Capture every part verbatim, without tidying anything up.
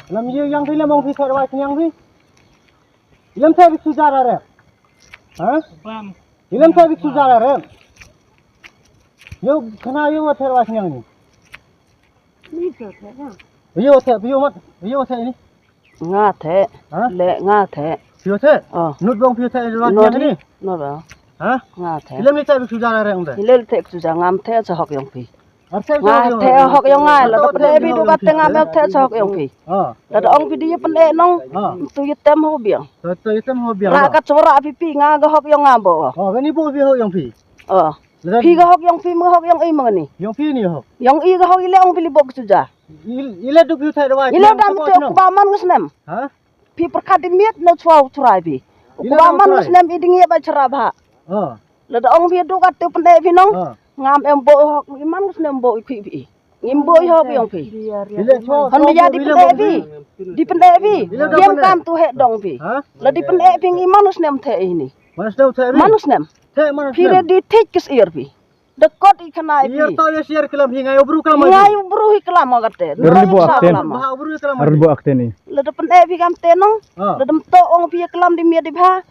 Lam ye yang phi lam ong phi theh wa khniang phi. Lam theh bi sujar are. Ha? Lam theh bi sujar are. Yo khana yo theh wa khniang ni. Yo theh yo mat yo theh ni. Nga theh. Ha? Le nga theh. Yo theh. Oh. Nut bong phi theh wa khniang ni. Nut bong. Ha? Nga theh. Lam ni theh bi sujar are ong de. Lam theh sujar ngam theh sa hok yong phi. Nga theh hok yong nga, lada pyneh phi du katte ngam em theh sa hok yong phi. Lada ong phi di ye pyneh nong, tu ye tem ho biang. Ra ka chwara phi phi nga ka hok yong nga bo. Phi ka hok yong phi, ma hok yong i ma ni. Yong i ka hok i le ong phi li bok suja. I le dam te u kba man ka snem. Phi pyrkhat i miet na chwa u chrai phi. U kba man ka snem i ding ye ba chara bha. Lada ong phi du katte u pyneh phi nong. Ngam em bo i hok i man ka snem bo i khih phi. Ngim bo i hok yong phi. Hon bi ya di pyneh phi. Di pyneh phi. Yem kam tu he dong phi. La di pyneh phi ngi man ka snem theh i ni. Man ka snem. Phi re di thik kis ir phi. Da kot i khana i phi. Ngai u bru hi klam o katte. Rin bo akten. Rin bo akten i. Lada pyneh phi kamte nong. Lada mto ong phi klam di miet di bha.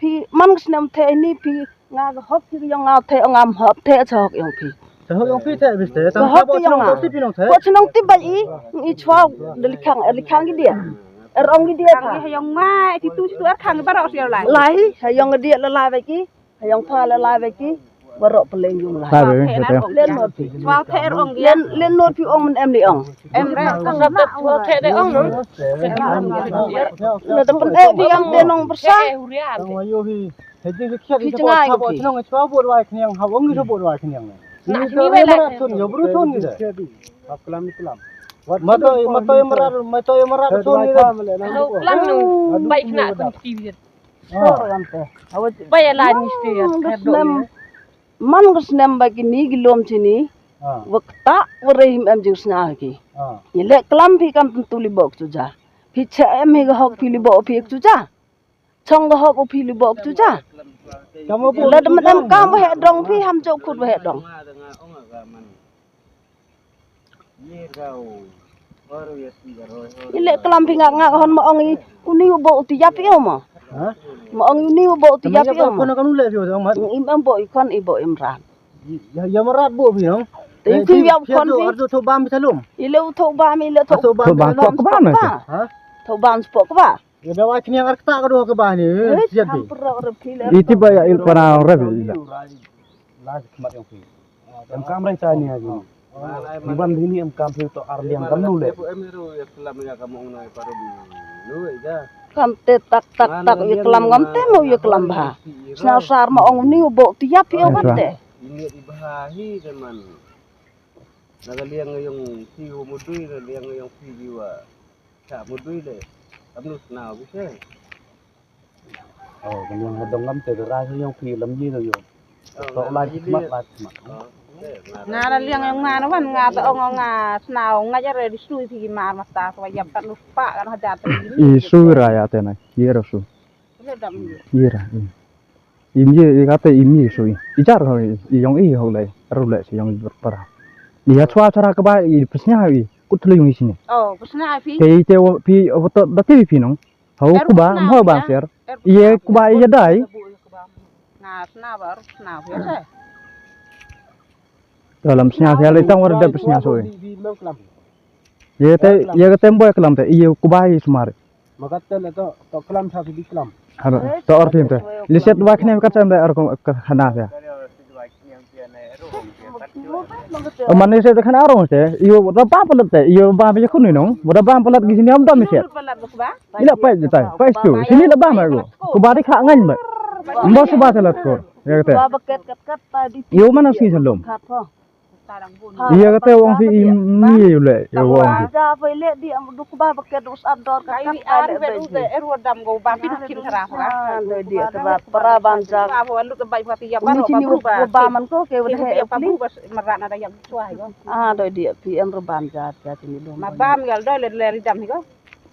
Phi man ka snem theh i ni phi. Nga ka hok phi yong nga theh, ngam hok theh sa hok yong phi. Sa hok yong phi theh biste. Sa hok yong nga. Ko chnong tip bai i, i chwa da likhang, likhang ki dia. Er ong ki dia pha. Yong nga, ti tu tu er khang barok siaw lai. Lai, ha yong dia la lai bai ki. Ha yong pha la lai bai ki. Barok peleng yung lai. Len not phi. Chwa theh er ong. Len, len not phi ong men em ni ong. Em re, ka sap da chwa theh de ong. Lada pyneh phi kamte nong bersa. Phi chngai phi. Chnong chwa bot wa khniang, ha ong i bot wa khniang. Na sini we le. Tun yo bru tun ni de. Hap klam ni klam. Mato mato mara mato mara tun ni de. Klam nu bai khna tun ki. Bai la ni sti. Man ka snem ba ki ni ki lom chini. Wa kta wa re him em jing sna ki. Ye le klam phi kam tun tu li bok tu ja. Phi che em hi ka hok phi li bok phi tu ja. Chong ka hok u phi li bok tu ja. Lada man em kam wa he dong phi ham jok khut wa he dong. I le klam phi nga nga hon ma ong i uni u bo u ti yap i o ma. Ma ong i uni u bo u ti yap i o ma. Im em bo i khon i bo im ran. Ya marat bo phi no. Te i phi ya khon phi. Ardu tho bam phi salum. I le u tho bam i le tho bam. Tho bam spok ba. Tho bam spok ba. Ya da wa khniang ar kta ka do ka ba ni. Siat bi. Iti ba ya il para rabi. Em kam rai cha ni agi. Ni ban dini em kam phi to ar liang kam nu le. Kam te tak tak tak ya klam ngam te mo ya klam bha. Sna sar ma ong ni u bo ti yap phi o kam te. Ini i bha hi de man. Na ka liang yong phi u mudui na liang yong phi wa. Cha mudui le. Amnu sna u bi se. Oh, ka liang ha dong ngam te ra yong phi lam yi no yo. To lai khmat lai khmat. Nga la liang yong nga na wan nga to ong nga snaw nga jare di sui phi mar mata so yap kan pa kan hajar. I sui ra ya te na. Ye ra su. Ye ra. Im ye i kate im ye sui. I jar ho i yong i ho le. Ru le si yong i para. Ni ya chwa chara ka ba i psnya i. Kut le yong i sini. Oh, psnya phi. Te i te phi o to da te phi nong. Hau kuba, mho ba siar. Ye kuba ye dai. Nga sna ba, sna ba. Dalam sna siar, itang war dep sna soi. Ye te, ye ka tem boy klam te, ye kuba ye sumar. Magat te le to, to klam sa bi klam. Haro, to or tim te. Liset wa khne kat sam da or ko khana sa. Mane se te khana ro se, yo da ba palat te, yo ba me khun ni nong, da ba palat gi ni om da me se. Ila pa je tai, pa stu, sini la ba me ko. Ko ba di kha ngan ba. Mbo su ba te lat ko. Ya te. Yo mana sini salom. Iya kata wong si imi yu le, ya wong si. Ja, bai le di am du ku ba baket us ador ka kat ka le bai. Eru dam go ba pin kin kara kara. Doi di kara para ban ja. Ba lut bai ba ti ya ba. Ni sini ba man ko ke wala he. Ba bu ba marat na da ya chwa go. Ah, doi di pi em ru ban ja ka sini do. Ma ba mi gal doi le le ri dam hi go.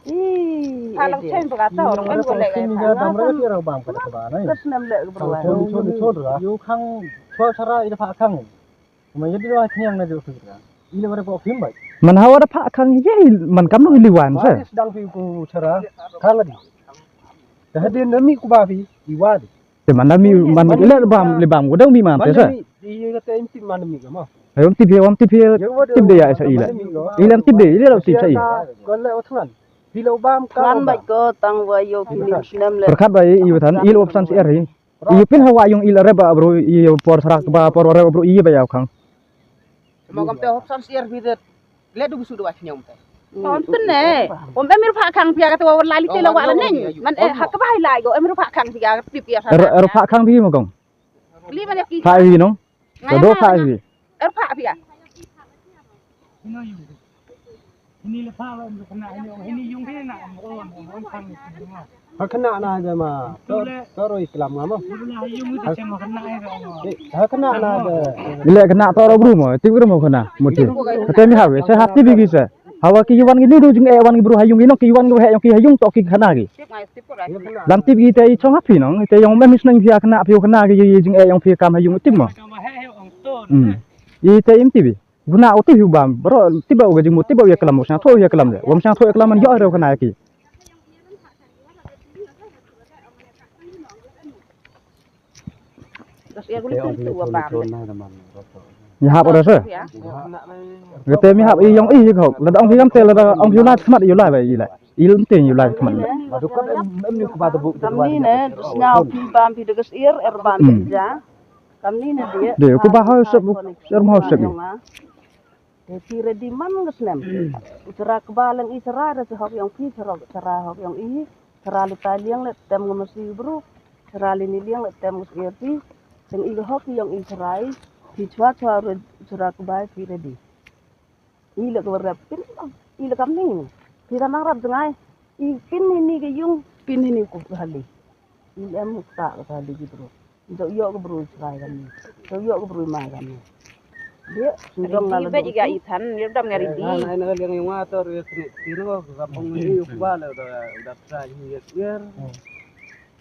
Ih, alang chen ba ta orang kan wala. Sini ga dam ra ti ra bam ka ba nai. Kas nam le bro. Chod chod ra. Yu khang chwa chara ida pha khang. Ma yadi wa khniang na jo khira. Ile bare po khim bai. Man hawa da pha khang ye, man kam no liwan sa. Baris dang phi ku chara, khang di. Da hadin da mi ku ba phi, liwan. Te man da mi, man le bam, le bam, ku da mi man te sa. Di ye ka te im tip man mi ka ma. Ayom tip ye, wam tip ye, tip de ya sa ila. Ila tip de, ila tip sa i. Ko le otwan. Phi lo bam ka. Lan ba ko tang wa yo phi ni snem le. Perkat ba i, i watan, i lo opsan si er hi. I pin hawa yung i la reba bro, i por sarak ba, por reba bro, i ba ya khang. Mo kam te hop san siar bidet. Le du bisu du wa nyom te. Om tene. Om em ru pha khang pia ka te wa lai li te la wa la neng. Man e hak ba lai go em ru pha khang pia ka tip ya sa. Er, er pha khang bi mo kong. Li man ki. Pha bi no. Ngai do pha bi. Er pha pia. Ini le pha lo, ini yung, ini yung, ini na, oh, oh, oh, ha khana na de ma. To, to roi klam nga mo. Ha khana na de. Ile khana to ro bru mo, ti bru mo khana, mo ti. Te mi hawe, se hap ti bi gi se. Hawa ki yuan ki ni du jing e wan ki bru ha yung, ino ki yuan ki he yung ki ha yung to ki khana ki. Lam ti bi te i chong ha phi nong, te yong me mi sneng phi khana phi khana ki jing e yong phi kam ha yung ti mo. Hmm. I te im ti bi. Guna u tip yu bam, bro, tip ba u ga jingmut, tip ba u ya klam, u sñiaw thoh u ya klam le. Wam sñiaw thoh ya klam man yoh re u khana ya ki. Ya hap ora se. Kate mi hap i yong i hok, lada ong phi kam te, lada ong phi u lai khmat i u lai ba i lai. I lum te i u lai khmat. Kamni ne, sñiaw phi bam phi da ka sir, er bam phi ja. Kamni ne dia. Dia, ku ba hau sep, er hau sep. Te phi ready man ka snem. U chara kba leng i chara, da hok yong phi chara, chara hok yong i. Chara li tai liang le tem ka masi bru. Chara li ni liang le tem ka sir phi. Teng i ka hok yong i chara i. Phi chwa chwa re, chara kba phi ready. I le ka rep pin, i le kam ni. Phi ka nang rep jngai. I pin ni ni ka yung, pin ni ni ku ka hali. I em ka ka hali ki bru. Jauh yoh ka bru chrai kani. Jauh yoh ka bru ma kani. Dia, sundong la la. Ba jiga i than, ni dam ngari di. Nai na liang yung ator ya sini. Sini ko ka pong ni yung ba la da da sa ni ya.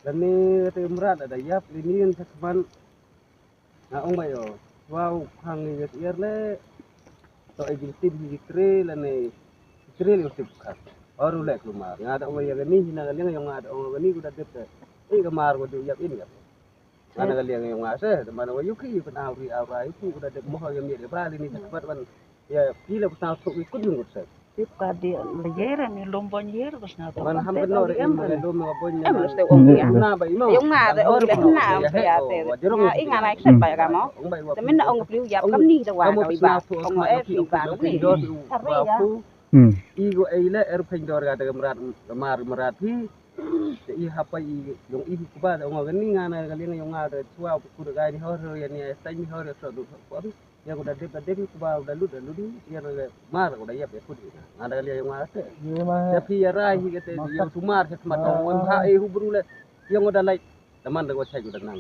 Dan ni te mrat da yap ni ni sa kman. Nga ong ba yo, wow, khang ni ya siar le, to e jingtip hi tre le ne, tre le tip khang. Oru le klumar. Nga da ong ba ya gani, hina ga liang yong nga da ong ba gani, ku da dep te. E ga mar ko du yap in yap. Nga da ga liang yong nga se, da man wa yuki, yu kan au ri au ra, yuki, ku da dep mo ya mi de ba, li ni sa pat ban. Ya, phi le bsñiaw thoh wi kut yung kut sep. Tip ka di le yer, ni lum bon yer, bsñiaw thoh. Man ham kan no re, em le lum bon. Em le ste ong ya. Na ba imo. Yung nga de ong le na ya te. Nga i nga na sep ba ka mo. Te min na ong pli ya kam ni de wa ka wi ba. Ong e pli ba ni. Are ya. Hmm. I go e le er phen dor ga de mrat, mar mrat hi. Te i hap pa i yung i ku ba de ong ga ni nga na ga liang yung nga de chwa ku de ga ni hor ya ni tai mi hor ya so du ko. Ya ku da dep, da dep ku ba, da lut, da lut, ya na mar ku da yap ya ku di. Nga da liang yung nga te. Ya phi ya rai hi kate, ya sumar ke mat ong, ong ha e hu bru le. Yang da lai, teman da ko chai ku da nang.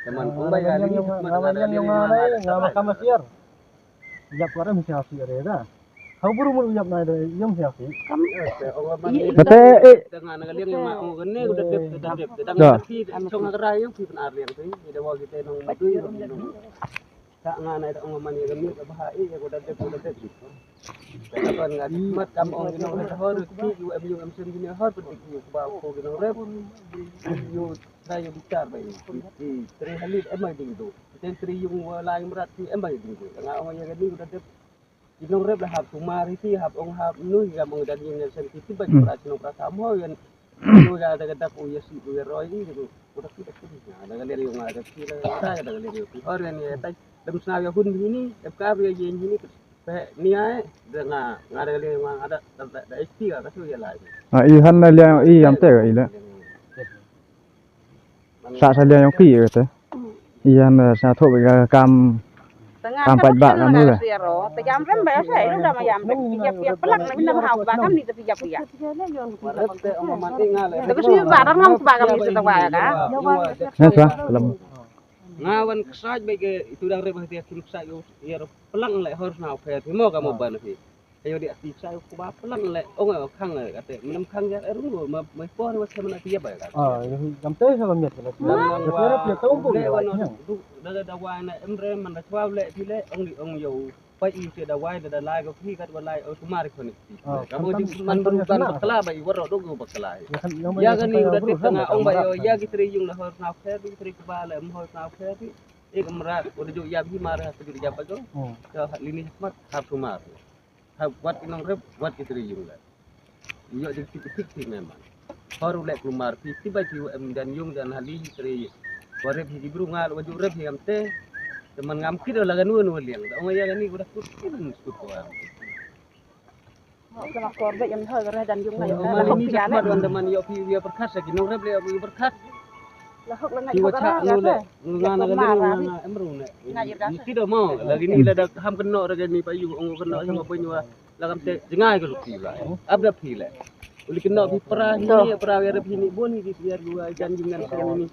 Teman ong ba ya ni, teman nga da liang yung nga, nga ma kam siar. Yap ko ram siar siar da. Hau bru mu yap na da, yung siar si. Kate e. Nga da liang yung nga, ong ne ku da dep, da dep, da dep. Phi chong ha rai yung phi pen ar liang tu. Ni da wa kite nong tu. Ka nga na da ong man ya ka mi ka ba ha e ya ko da dep ko da dep. Ka ban nga mat kam ong ki nong rep hor ki ki em yung em sen ki ne hor pun ki ba ko ki nong rep. Yu trai yu bichar ba ki tre halit em ai ding do. Ten tri yung wa lai mrat ki em ai ding do. Nga ong ya ka ni ko da dep. Ki nong rep la hap sumar hi ti hap ong hap nu hi kam ong dan yung sen ki ti ba ki pra ki nong pra kam ho yan. Nu ya da ka dap u ya si u ya roi i ku. Ku da ki da ki. Na da ka liang yung nga da ki la da ka liang yung. Hor yan ya tai. Dem sna ya hun hi ni, em ka ya yen hi ni. Pe ni ai da nga, nga da ka liang yung nga da da da isti ka ka su ya lai. A i han na liang i yam te ka i le. Sa sa liang yung ki ya te. Iyan, eh, sa thoh ba ka kam, kam pat ba ka mu le. Te jam rem ba sa, i da ma yam te, pi yap, pi yap, pelak na, bina ma hau ba kam ni te pi yap, pi yap. Te ka sui ba, ram ngam ba kam ni sa ta wa ya ka. Nga wan ksaj ba ke, itu dang rem ba te kim ksaj yo, ya pelak le hor na phe, mo ka mo ban phi. Ayo di ati sa ku ba pelang le, ong e khang le kate, menem khang ya eru ma, ma por wa se mana tiap ya ka. Ah, ya, jam te sa miat le. Lam lam wa, le wa no du, da da wa na em re man da chwa le ti le, ong di ong yo. Pai i te da wai da, da lai ko phi kat wa lai o kumar ko ni. Ka mo jing man bru kan bakla ba i waro dog bakla. Ya kani u da tip tanga ong ba yo ya ki tre yung la hor na pher, ki tre kba la em hor na pher. Ek mrat u da ju ya bi mar ha ju ya ba ko. Ka lini mat hap kumar. Hap wat ki nongrep, wat ki tre yung la. Yo jing tik tik tik memang. Hor u leh kulmar phi, ti ba ki em dan yung dan hali tre. Wa rep hi ki bru ngal, wa ju rep hi am te. Te man ngam kit la ganu nu liang. Da ong ya gani u da kut kin kut ko am. Kena kor be yang hal reh dan yung ngai. Ma ni ni mat wan da man yo phi ya perkat sa ki nongrep le yo phi perkat. La hok la ngai. Ki wa cha nu le, ngana gani ngana em ru ne. Ni ti do mo, la gini la da ham keno re gani pa yu ong keno hi mo pa yu. La kam te jngai ko luk ti la. Ap da phi le. Uli keno phi pra hi ni, pra ya re phi ni bon hi di ya ru ai jan jing ngan sa ni.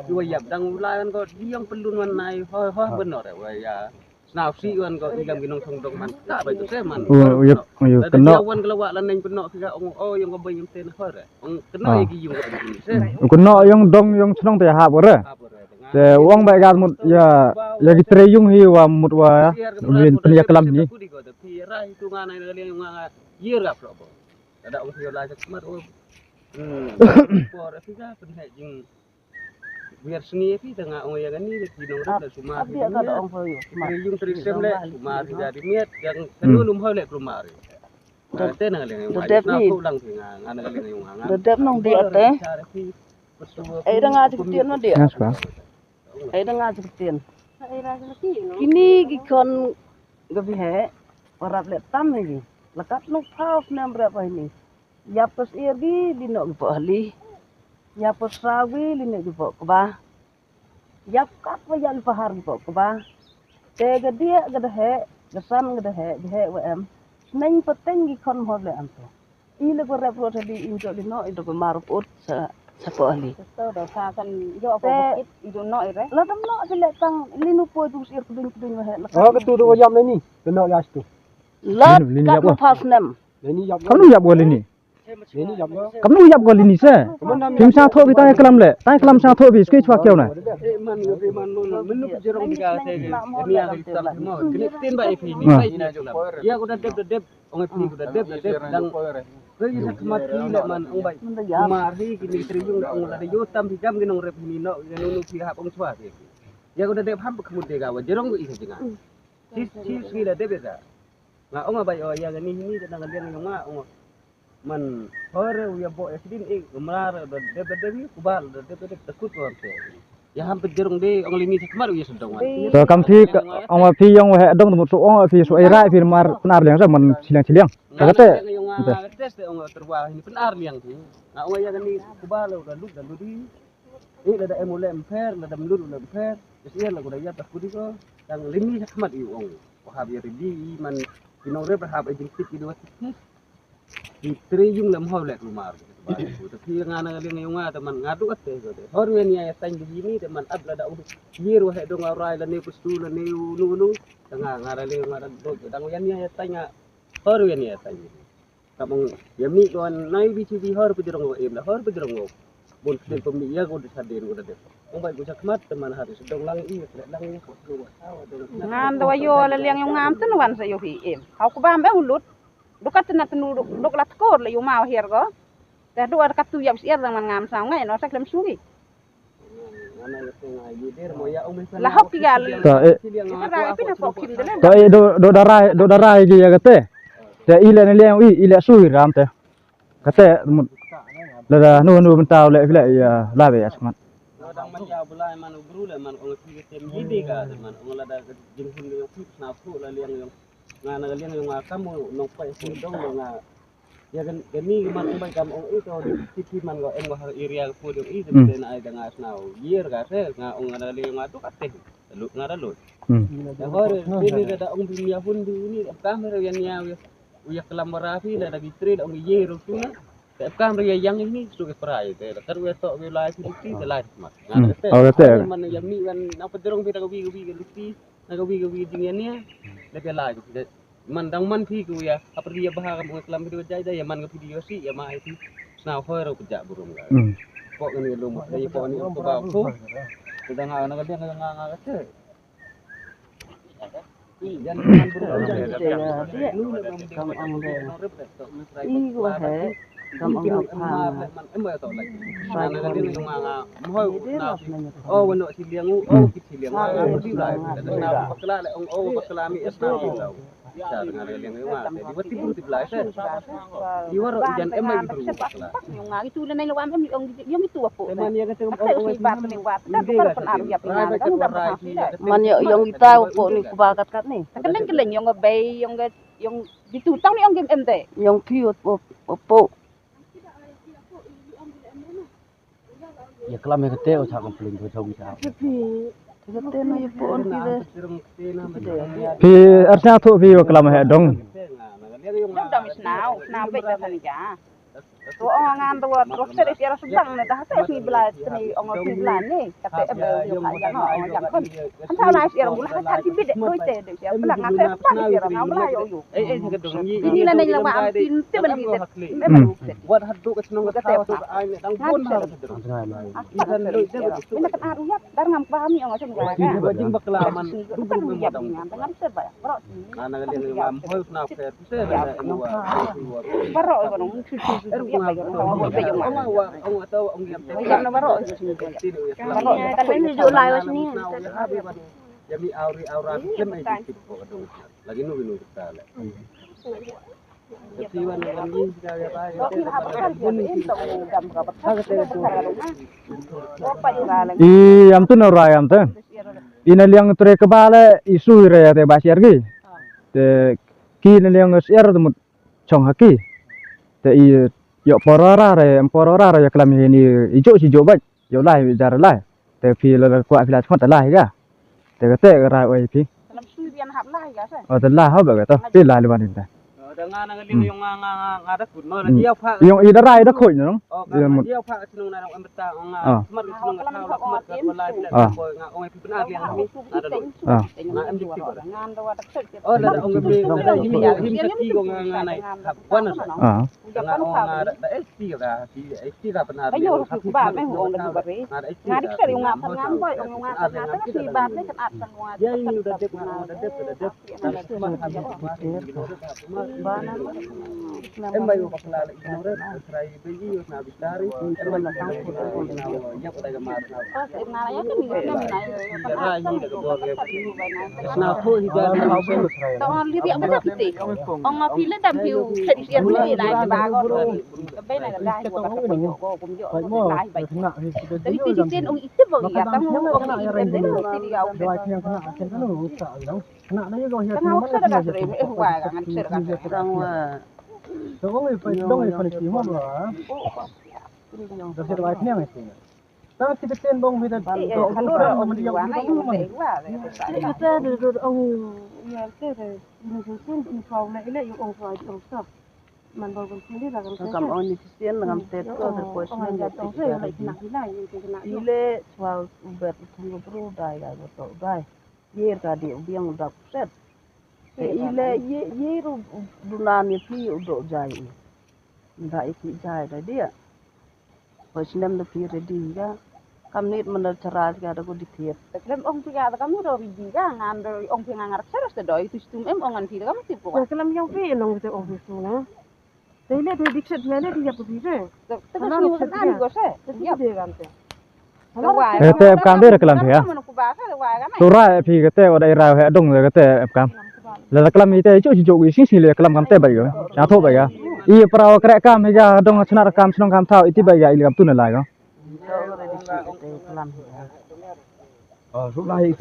Yu wa yap dang u la kan ko di yang pelun wan nai ho ho beno re wa ya. Snaw si wan ko i kam ki nongchong dong man. Ka ba tu se man. U yu yu keno. Wan ko la wa la neng keno phi ka ong o yang ko ba yang te na ho re. Ong keno ya ki yung ko ni se. U keno yang dong yang chnong te hap re. Hap re. Te wang ba ka mut ya, ya ki tre yung hi wa mut wa ya. Uli pen ya klam ni. Ku di ko te phi ra hi tu nga nai na liang nga nga. Ye ra pro bo. Da ong phi la chak mat o. Hmm. Por phi ka pen he jing. Biar sngi phi tanga ong ya gani ki nongrep da sumar. Abi ka da ong phi. Tri yung tri sem le sumar phi da di miet yang kanu lum hoi le sumar. Te na liang yung da dep ni. Ko lang phi nga nga na liang yung nga. Da dep nong di ate. Ai da nga jik tien no di. Ngas ba. Ai da nga jik tien. Kini ki khon ga bi he. Parap le tam ni. Lakat no phaw snem rep ai ni. Yap ko sir gi li no ki po hali. Yap ko sraw gi li no ki po kba. Yap kat wa yal pahar ki po kba. Te ga dia ga da he, ga san ga da he, ga he wa em. Neng pateng ki khon hor le am to. I le ko rep ro ta di in jo li no, i do ko mar ut sa, sa po hali. To da sa kan jo ko bukit, i do no i re. La dam no, bi le tang, li nu po du sir kudun kudun wa he. Oh, ka tu do wa yam le ni. Ka no ya stu. Lat kat no pas nem. Kam nu yap wa lini. Kam nu yap wa lini se. Phim sa tho bi tai klam le. Tai klam sa tho bi skei chwa kiaw na. Ya ko da dep da dep. Ong phi ko da dep da dep dang. Ko yi sa khmat phi le man ong bai. Ma ri ki ni tri yung ong la da yo tam phi kam ki nongrep ni no. Ya nu phi hap ong chwa phi. Ya ko da dep ham khmut de ga wa jerong ko i sa jinga. Sis sis ki da dep da. Nga ong a bai o ya gani hini ka dang liang yong nga ong. Man hore u ya bo ya sidin e mrar da dep da dep ku bal da dep da dep da kut ko te. Ya ham pe jerung de ong lini sa khmat u ya sdong wan. To kam phi ong wa phi yong wa he dong mut so ong wa phi so ai rai phi mar pnar liang sa man siliang siliang. Ka te. Nga tes te ong terwa hini pnar liang phi. Nga ong ya gani ku bal da lut da lut hi. I lada em u le em pher, lada em lut u le em pher. Ka sian la ku da yap da kudi ko. Tang lini sa khmat i ong. Ko hap ya ready i man ki nongrep hap i jingtip i dua tip. I tre yung lem hau le klumar. Tapi nga na liang yung nga te man nga du ate ko te. Hor wen ya ya tang di ni te man ap lada ong. Yir wa he dong arai la ne pustu la ne u nu nu. Tang nga nga da le nga da do dang yan ya ya tang nga. Hor wen ya tang. Kam ong ya mi ko nai bi chi bi hor pejrong ko em la hor pejrong ko. Bun kdin pemni ya ko da sadin ko da dep. Ong bai ko chakmat te man hari sedong lang i le lang i ko. Ngam da wa yo la liang yung ngam tun wan sa yo hi em. Hau ko bam em lut. Dukat na tenu duk la tkor la yung ma wa hiar ko. Te du ar katu yap siar dang man ngam sa ngai no sa klem sungi. La hok ki gal. Ta e. Pi na pok kim de le. Ta e do do darai do darai gi ya kate. Te i le ne le i i le sui ram te. Kate mut. La da nu nu bentau le le ya la be ya smat. Dang man ya bulai man u bru le man ong ti tem ji de ka man ong la da jing hun de ong na pu la liang yong. Nga na liang yong nga kam nong pai sin dong nga. Ya kan kani man bai kam ong i to di ti man ko em ko har area ko di i de na ai da nga snaw. Yer ka se nga ong nga le nga tu ka te. Lu nga da lu. Ya hor ni da ong bi ya hun di ni kam re ya nya u ya klam bara phi la da bi tre da ong ye ro tu na. Te kam re ya yang ni su ke prai te la kar we to we lai phi ti te lai mat. Nga te. Oh, te. Man ya mi wan na pedrong bi da bi bi ti. Na ka wi ka wi jing ya ni. Le ke lai ko phi. Man dang man phi ko ya. Apa dia bah kam ong klam video jai da ya man ka video si ya ma ai phi. Snaw hoi ro pejak burum ka. Pok ni lum da ya pok ni ko ba ko. Ko da nga na ka dia nga nga ka te. Man yoh yong ita u po ni kuba kat kat ni. Ka leng ka leng yong ka bei yong ka yong ditu tang ni yong ka em te. Yong phi u po, u po. Ya klam ya kate u cha complain ko cha u cha. Phi, kate no ya po on phi de. Phi ar sñiaw thoh phi wa klam he dong. Dam dam snaw, snaw bei ta kan ja. To ong ngan to wa, to se de siara sedang ne, dah te ni bla, ni ong ni bla ni, kate em de yo ka ya no, ong yang kon. Kan sa na siara bula ka ti bide, to te de siara bula nga se pa ni siara nga bla yo yo. Ini la neng la wa am tin te ban di te. Em. Wat haddu ka chnong ka thaw to ai ne dang bon ha. Ina kan aru ya, dar ngam pahami ong sing ba. Jing bakla man. Kan ya ngam ngam se ba. Bro. Ana ka liang ngam hoi snaw ke. I yam tu na ra yam tu. Ina liang tu re ka ba le isu re ya te ba siar gi. Te ki na liang siar tu mut chong ha ki. Te i yoh porora re, em porora re, yoh klam hi ni, i jo si jo bait, yoh lai, jar lai. Te phi la la kwah phi la chmot lai ga. Te ka te ka ra oi phi. Lam sui bian hap lai ga se. O te la ha ba ga to, phi la li ban ni ta. O, da nga na nga lim yong nga, nga, nga, nga da kut no, la diaw pha. Yong i da rai da khoi no. O, nga diaw pha ka chnong na rong em ta, nga. Mar ka chnong ka thaw la mar ka lai la boy nga ong phi pna liang ni. Nga em dik ti. O, la da ong phi, la da yim, yim sa ki ko nga, nga nai. Wan. Nga ong nga da, da S T ka, si S T ka pynhar. Ayo, ruh ba me ong da ba re. Nga da S T. Nga dik ser ong nga pynhar boy, ong nga pynhar si ba me kan at kan wa. Ya, ini udah dep, nga udah dep, udah dep. Em bai ko bakla le ino re, trai be i na bitari, em bai ko ya ko da mar na. Pas em na ya kan ni na na. Rai ni da ko bor ke. Sna pho hi ba na. Tong li dia ba ti. Ong ma phi le dam phi u khet siar ni lai ki ba ko. Ka bei na ka dai ko ba ka poi ko kum jo. Lai bai. Tadi ti ti ten ong i te bo ya tang ong i te bo ti di au. Tang au sa da ka tre me huwa ka ngan ser ka tre. Tang wa. Tang ong i pa dong i pa ni ti mo ba. Tang ki te ten bong mi da. Ka lo ra ong di wa ngai ong de wa. Te de ro ong ya te de. Ni sen sen ki pa le le ong pa ong sa. Man ba gun sini la kan. Kam ong ni sien ngam te ko de ko sien ya te. Ile swa u ber thung bru dai ga to dai. Ye ka di u biang da set. Te ile ye ye ru du na ni phi u do jai. Nda i ki jai da dia. Ko snem da phi ready ga. Kam nit man da chara ga da ko di thiet. Te klem ong phi ga da kam do ready ga ngan do ong phi ngan ngar chara se do i tu stum em ong ngan phi da kam tip ko. Te klem yong phi nong te ong phi stum na. Te le te dik set le le di yap phi re. Te te ko stum na ni ko se. Te phi de gan te. Te em kam de re klam phi ya. Sura phi kate wa da i rau he dong de kate em kam. Le da klam i te chu chu i sing sing le klam kam te bai ga. Ya tho bai ga. I pra wa kre kam hi ga dong chna kam chnong kam thaw i ti bai ga i le kam tu na lai ga.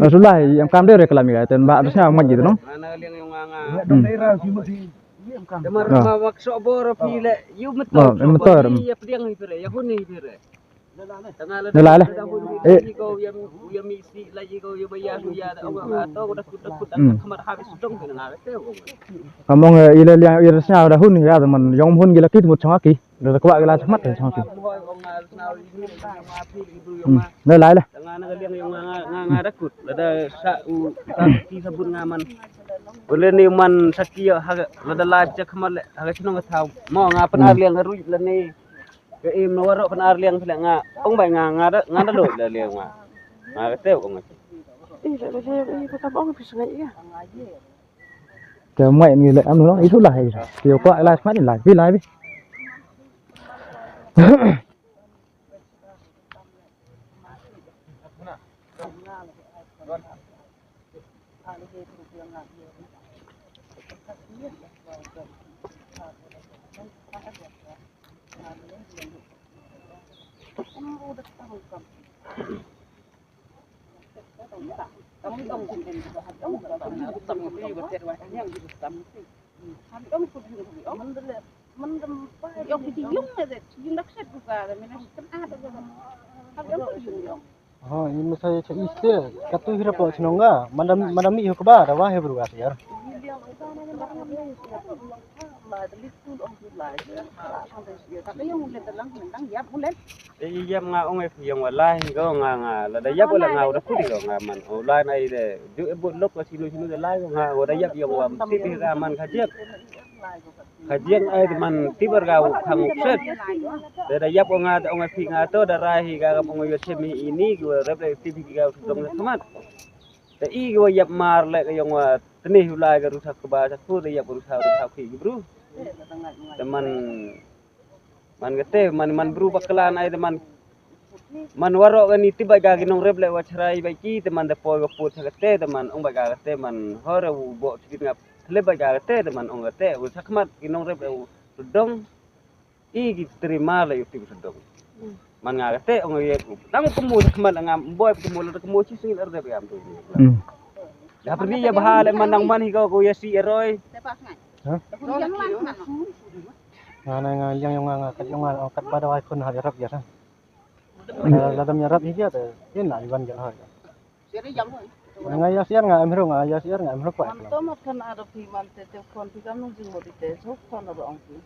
Sula i em kam de re klam i ga te ba da sna ma ji no. Mar ma wak so bor phi le yu motor. Yu motor. Ya pdiang hi phi re ya hun hi phi re. Ne lai le. Eh. Kam ong, eh, ile liang ile sñiaw da hun ya da man yong hun gila kit mut chong ki. Da kwah gila chmat chong ki. Ne lai le. Nga da kut la da sa u ti sabun nga man. Ule ni man saki ha la da lai cha khmat le ha chnong ka thaw. Mo nga pynhar liang rui la ni. Ka im na waroh pynhar liang phi le nga. Ong bai nga, nga da, nga da lo le liang nga. Nga ka teo ong. Ih, le, le, le, ih, ka bong phi sngai ih. Te mai ni le am no, itu lah ih. Te ko lai smat ni lai, bi lai bi. Ho, ini saya cha iste, katu hira po chnong nga, madam, madam ni ho kba, da wa he bru ga siar. Te i yap nga ong e phi yong wa lai ko nga, nga la da yap wa la nga u da kut i ko nga man. O lai na i de ju e bot lok ka sinu sinu de lai ko nga, wa da yap yong wa msip i ka man ka jep. Ka jep ai de man tibar ka u khang u set. De da yap wa nga de ong e phi nga to da rai hi ka ka ong yo chem hi ini ki wa rep de tip hi ka u dong de khamat. Te i ki wa yap mar le ka yong wa tni u lai ka rusa kba sa ku de yap rusa rusa ki bru. Te man Man kate, man, man bru bakla nai te man. Man warok kani tip bait ka ki nongrep le wa chrai bait ki te man da poi ka put cha kate te man ong bait ka kate man hor u bo chit nga thlep bait ka kate te man ong kate u chakhmat ki nongrep le u dong. I ki trima le u tip u dong. Man nga kate ong ye u. Nang kemu chakhmat nga boi kemu le kemu chi sing le rep ya tu. Hmm. Da pergi ya bha le man nang man hi ko ko ya si eroi. Ha? Nga na nga liang yong nga, nga kat yong nga, kat ba da wai khun ha yarap ya. Lada yarap hi ya te, yin na iwan ya ha. Nga ya siar nga em hru, nga ya siar nga em hru pa. Man to mat khan arap hi man te te khon phi kam nung jing mo di te, so khon arap ong phi.